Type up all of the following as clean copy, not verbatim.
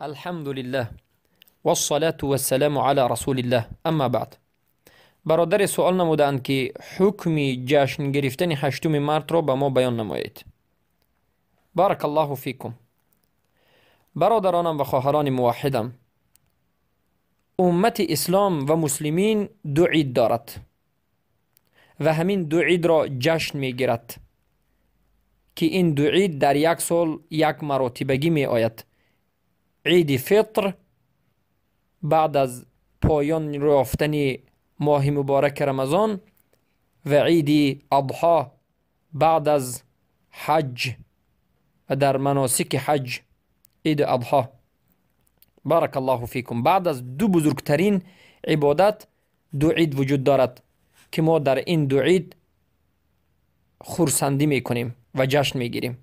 الحمد لله والصلاة والسلام على رسول الله اما بعد. برادر سوال نمودند که حکم جشن گرفتن 8 مارت را به ما بیان نمایید. بارک الله فیکم. برادرانم و خواهران موحدم، امت اسلام و مسلمین دو عید دارد و همین دو عید را جشن میگیرد که این دو عید در یک سال یک مراتبگی می آید. عید فطر بعد از پایان یافتن ماه مبارک رمضان و عید اضحی بعد از حج و در مناسک حج، عید اضحی. بارک الله فیکم. بعد از دو بزرگترین عبادت دو عید وجود دارد که ما در این دو عید خرسندی میکنیم و جشن میگیریم.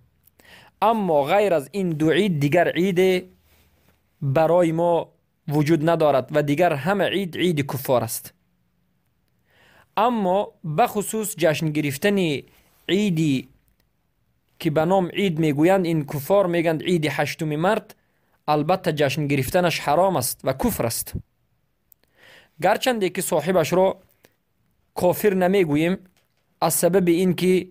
اما غیر از این دو عید دیگر عید برای ما وجود ندارد و دیگر همه عید عید کفار است. اما بخصوص جشن گرفتن عیدی که به نام عید میگویند، این کفار میگند عید 8 مارت، البته جشن گرفتنش حرام است و کفر است. گرچنده که صاحبش را کافر نمیگوییم، از سبب اینکه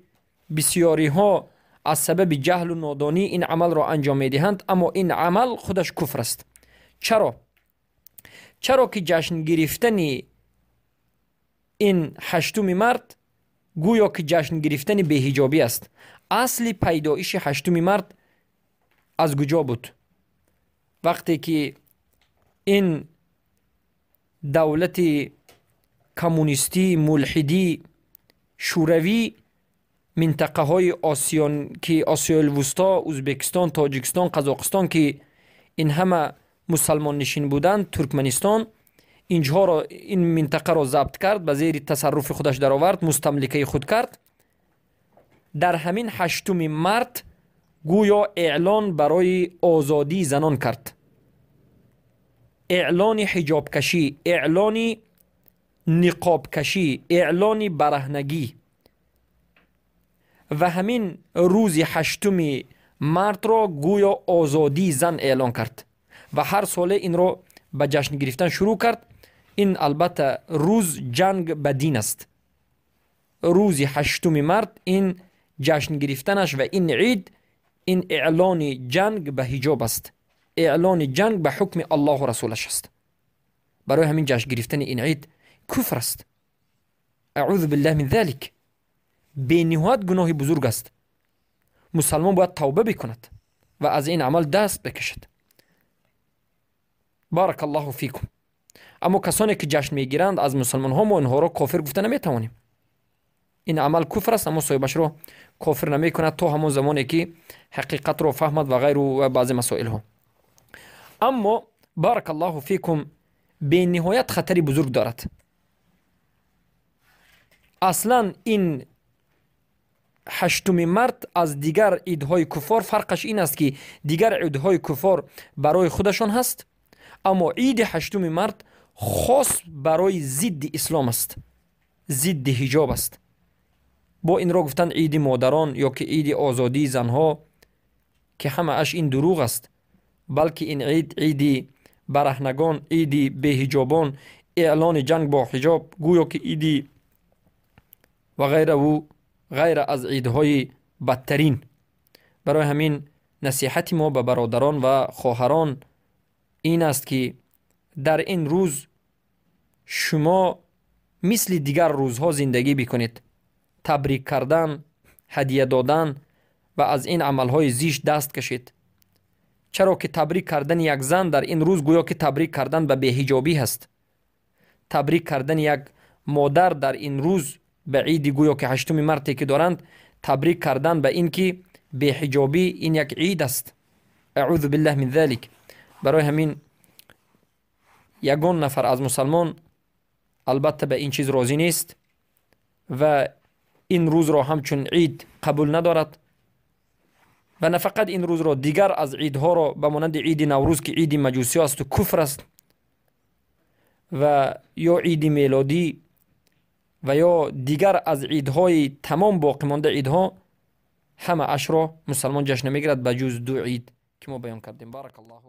بسیاری ها از سبب جهل و نادانی این عمل را انجام میدهند، اما این عمل خودش کفر است. چرا؟ چرا که جشن گرفتن این 8 مارت گویا که جشن گرفتن بی‌حجابی است. اصل پیدایش 8 مارت از کجا بود؟ وقتی که این دولت کمونیستی ملحدی شوروی منطقه های آسیان که آسیای الوسطا، ازبکستان، تاجیکستان، قزاقستان که این همه مسلمان نشین بودند، ترکمنستان، اینجا را، این منطقه را ضبط کرد، به زیر تصرف خودش درآورد، مستملکه خود کرد. در همین 8 مارت گویا اعلان برای آزادی زنان کرد، اعلان حجاب کشی، اعلان نقاب کشی، اعلان برهنگی. و همین روز 8 مارت را گویا آزادی زن اعلان کرد و هر ساله این را به جشن گرفتن شروع کرد. این البته روز جنگ به دین است. روز 8 مارت این جشن گرفتنش و این عید، این اعلان جنگ به حجاب است، اعلان جنگ به حکم الله و رسولش است. برای همین جشن گرفتن این عید کفر است. اعوذ بالله من ذلک. بینهایت گناه بزرگ است. مسلمان باید توبه بکند و از این عمل دست بکشد. بارک الله فیکم. اما کسانی که جشن میگیرند از مسلمان ها، ما اینها را کافر گفته نمیتوانیم. این عمل کفر است، اما صاحبش را کافر نمیکند تا همون زمانی که حقیقت را فهمد و غیر و بعضی مسائل ها. اما بارک الله فیکم بینهایت خطر بزرگ دارد. اصلا این 8 مارت از دیگر عیدهای کفار فرقش این است که دیگر عیدهای کفار برای خودشان هست، اما عید 8 مارت خاص برای ضد اسلام است، ضد حجاب است. با این را گفتن عید مادران یا که عید آزادی زنها، که همه اش این دروغ است. بلکه این عید عید برهنگان، عید بی‌حجابان، اعلان جنگ با حجاب، گویا که عید و غیره و غیر از عیدهای بدترین. برای همین نصیحت ما به برادران و خواهران این است که در این روز شما مثل دیگر روزها زندگی بکنید. تبریک کردن، هدیه دادن و از این عملهای زشت دست کشید. چرا که تبریک کردن یک زن در این روز گویا که تبریک کردن به بی‌حجابی هست. تبریک کردن یک مادر در این روز به عید گویا که 8 مارت که دارند، تبریک کردن به این که بی‌حجابی این یک عید است. اعوذ بالله من ذلک. برای همین یگان نفر از مسلمان البته به این چیز راضی نیست و این روز را همچون عید قبول ندارد و نه فقط این روز را، دیگر از عیدها را به مانند عید نوروز که عید مجوسی است و کفر است، و یا عید میلادی و یا دیگر از عیدهای تمام باقی مانده عیدها، همه اش را مسلمان جشن میگیرد به جز دو عید که ما بیان کردیم. بارک الله.